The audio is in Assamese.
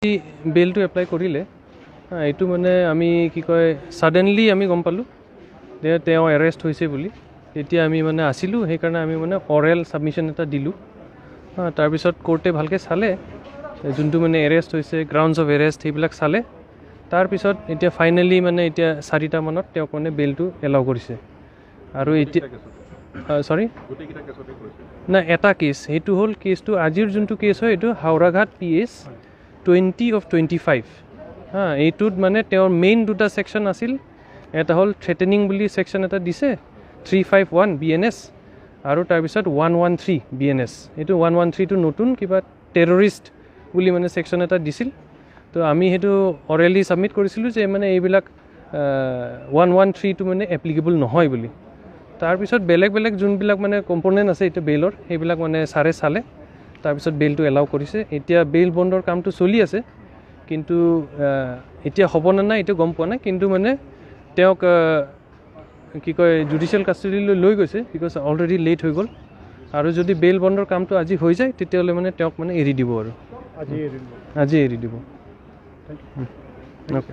বেইলটো এপ্লাই কৰিলে, এইটো মানে আমি কি কয়, ছাডেনলি আমি গম পালোঁ যে তেওঁ এৰেষ্ট হৈছে বুলি। তেতিয়া আমি মানে আছিলোঁ, সেইকাৰণে আমি মানে অৰেল ছাবমিশ্যন এটা দিলোঁ। তাৰপিছত কোৰ্টে ভালকৈ চালে, যোনটো মানে এৰেষ্ট হৈছে, গ্ৰাউণ্ডছ অফ এৰেষ্ট সেইবিলাক চালে। তাৰপিছত এতিয়া ফাইনেলি মানে এতিয়া 4টামানত তেওঁক মানে বেইলটো এলাউ কৰিছে। আৰু এতিয়া চৰি নাই, এটা কেছ, সেইটো হ'ল কেছটো আজিৰ যোনটো কেছ হয়, এইটো হাওৰাঘাট PS 20 of 25। হা, এইটোত মানে তেওঁৰ মেইন দুটা ছেকশ্যন আছিল। এটা হ'ল থ্ৰেটেনিং বুলি ছেকশ্যন এটা দিছে, 351 BNS, আৰু তাৰপিছত 113 BNS। এইটো 113টো নতুন কিবা টেৰৰিষ্ট বুলি মানে ছেকশ্যন এটা দিছিল। তো আমি সেইটো অৰেলি ছাবমিট কৰিছিলোঁ যে মানে এইবিলাক 113টো মানে এপ্লিকেবল নহয় বুলি। তাৰপিছত বেলেগ বেলেগ যোনবিলাক মানে কম্পনেণ্ট আছে এতিয়া বেইলৰ, সেইবিলাক মানে ছাৰে চালে, তাৰপিছত বেইলটো এলাউ কৰিছে। এতিয়া বেইল বণ্ডৰ কামটো চলি আছে, কিন্তু এতিয়া হ'বনে নাই এইটো গম পোৱা নাই। কিন্তু মানে তেওঁক কি কয়, জুডিচিয়েল কাষ্টডিলৈ লৈ গৈছে, because already late হৈ গ'ল। আৰু যদি বেইল বণ্ডৰ কামটো আজি হৈ যায়, তেতিয়াহ'লে মানে তেওঁক মানে এৰি দিব আৰু আজি এৰি দিব। অ'কে।